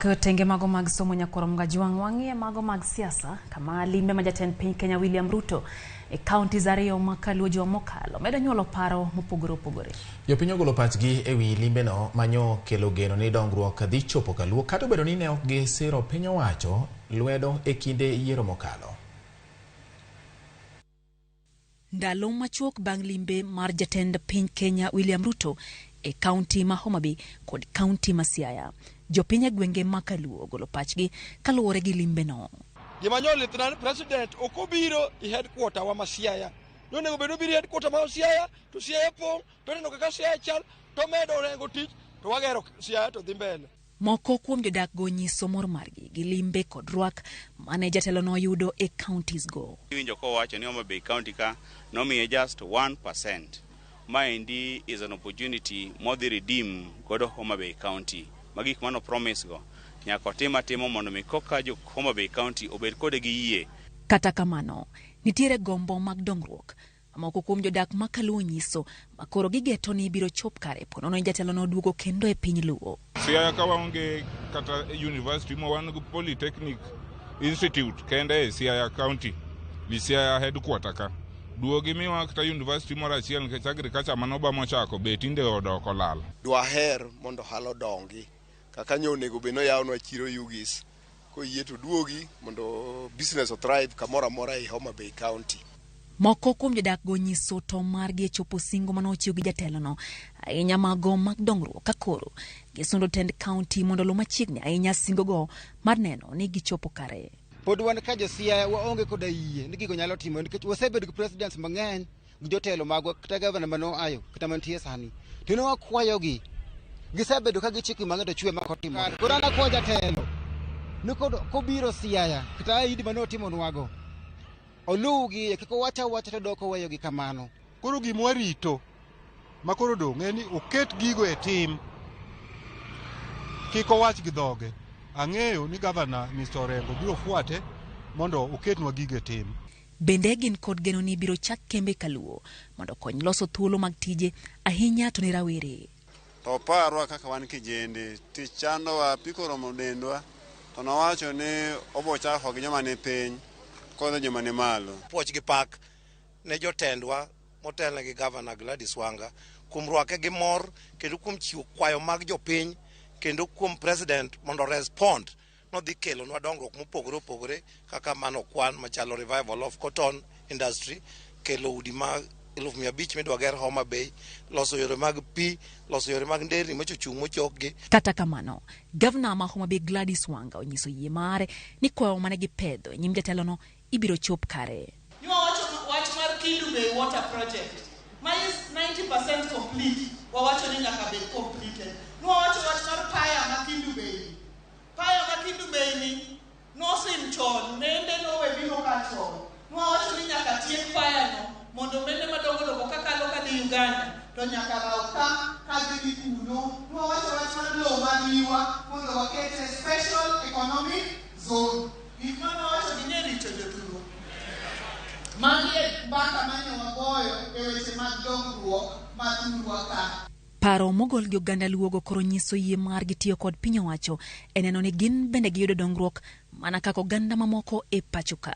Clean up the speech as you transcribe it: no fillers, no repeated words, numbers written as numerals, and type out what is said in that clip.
Tenge mago mag somo nyakwar Mgajwang' wang'iye mago mag siasa kama limbe ma jatend piny Kenya William Ruto e counties ariyo ma Kaluo juma mokalo medo nyuolo paro mopogore opogore. Jopiny ogolo pachgi e wi limbeno manyo kelo geno ni dongruok dhi chopo Kaluo kata obedo ni ne ok gisiro piny owacho lwedo e kinde yiero mokalo. Ndalo machuok bang' limbe mar jatend piny Kenya William Ruto e kaunti ma Homa Bay kod kaunti ma Siaya, jopiny e gwenge ma Kaluo ogolo pachgi kaluwore gi limbeno. Gima nyo litna ni president ok obiro i headquarter wa ma Siaya. Nonego bed obiro i headquarter ma Siaya to Siaya pong' to oneno kaka Siaya chal to omedo Orengo tich to wagero Siaya to dhi mbele. Moko kuom jodakgo nyiso mor margi gi limbe kod rwak mane jatelono oyudo e counties go. Iwinjo kowacho ni Homa Bay County ka nomiye just 1%. Maendi is an opportunity modhi redeem godo Homa Bay County. Ma gik mano promise go nyaka otim atimo mondo mi koka jo Homa Bay County obed kode gi yie. Kata kamano, nitiere gombo mag dongruok Moko kuom jodak ma Kaluo nyiso ma koro gigeto ni ibiro chop kare po nono ni jatelono oduogo kendo e piny Luo. Siaya ka waonge kata university ma wan gi Polytechnic Institute kende e Siaya County, gi Siaya headquarter ka. Duogi miwa kata university moro achiel nikech agriculture mane Obama ochako be tinde odok olal. Dwaher mondo ohala odongi kaka nyo onego bed ni oyawnwa chiro Ugis Koyie to oduogi mondo business o thrive kamoro amora ei Homa Bay County. Moko kuom jodakgo nyiso to margi e chopo singo mane ochiw gi jatelono, ahinya mago mag dongruok ka koro gisundo tend kaunti mondo oluw machiegni ahinya singogo mar neno ni gichopo kare. Pod wan ka jo Siaya waonge koda yie ni gigo nyalo timore nikech wasebedo gi presidents mang'eny gi jotelo magwa kata gavana mane oayo kata mantie sani to ne wakwayogi gisebedo ka gichiko mang'eny to chwe mak otimore. Koro an akwayo jatelo ni kobiro Siaya kata ahidi mane otimonwago oluwgi kik owach awacha to dok oweyogi kamano. Koro gima warito ma koro odong' en ni oket gigo e tim, kik owach gi dhoge. Ang'eyo ni gavana Mr. Orengo biro fuate mondo oketnwa gigo e tim. Bende gin kod geno ni ibiro chak kembe kaluo mondo okony loso thuolo mag tije ahinya to ne rawere. To oparwa kaka wan kijende, tich chandowa, pi koromo dendwa, to nowacho ni obo chako gi joma ni piny kodhi joma ni malo. Puoch gi pak ne jotendwa motelne gi Gavana Gladys Wanga kuom rwake gi mor kendo kuom chiwo kwayo mag jopiny kendo kuom president mondo respond nodhi kelonwa dongruok mopogore opogore kaka mano kwan machalo revival of cotton industry, kelo udi ma 500,000 midwa ger Homa Bay, loso yore mag pi, loso yore mag nderni mochochung' mochokgi. Kata kamano, Gavana ma Homa Bay Gladys Wanga onyiso yie mare ni kwayo mane gipedho e nyim jatelono ibiro chop kare. Nwawacho wach mar Kendu Bay Water Project ma is 90% complete, wawacho ni nyaka bed completed. Nwawacho wach mar paya ma Kendu Bay ni. Paya ma Kendu Bay ni nosim chon, mende nowe biro ka chon. Nwawacho ni nyaka tiek paya no mondo mende madongo dongo kakalo kadhi Uganda to nyaka raw ka kadhi kuno. Nwawacho wach mar lowo mar Riwa mondo wakete special economic zone. Gik ma nwawacho gi ne richo jotugo. Magi e mbaka mane wagoyo e weche mag dongruok ma thurwa ka. Paro mogol gi oganda Luogo koro nyiso yie margi tiyo kod piny owacho e neno ni gin bende giyudo dongruok mana kaka oganda mamoko e pacho ka.